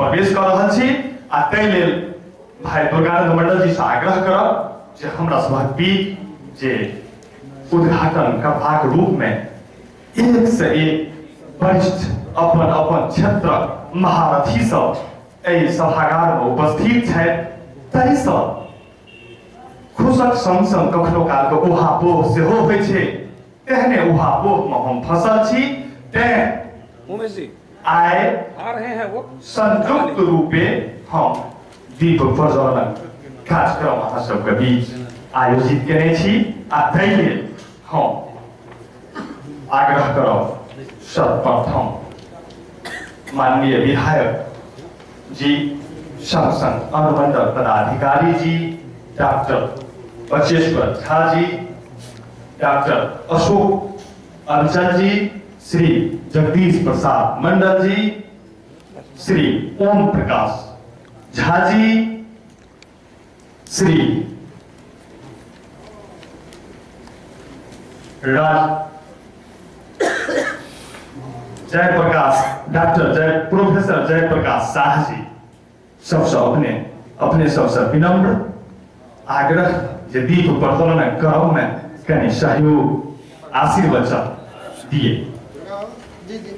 प्रवेश कऽ रहल छी आ ताहि लेल भाई दुर्गानंद मंडल जी से आग्रह करब जे हमरा सभक बीच जे उद्घाटन करबाक रूप में एक से एक वरिष्ठ अपन अपन क्षेत्रक महारथी सब एहि सभागार में उपस्थित छथि, ताहिसँ खुशक संग संग कखनो कालके उहापोह सेहो होइ छै, तेहने उहापोहमे हम फंसल छी। तें उमेश जी आइ आ रहे हैं वो संयुक्त रूपे हम दीप प्रज्वलन कार्यक्रम अहाँ सबके बीच आयोजित केने छी आ ताहि लेल हम आग्रह करब सर्वप्रथम माननीय विधायक जी, संग संग अनुमंडल पदाधिकारी जी, डॉक्टर बचेश्वर झा जी, डॉक्टर अशोक अंचल जी, श्री जगदीश प्रसाद मंडल जी, श्री ओम प्रकाश झा जी, श्री राज जयप्रकाश डॉक्टर जय प्रोफेसर जयप्रकाश शाह जी, सबसे अपने अपने सबसे विनम्र आग्रह जे दीप प्रज्वलन क्रम में कनि सहयोग आशीर्वचन दिए। जी जी।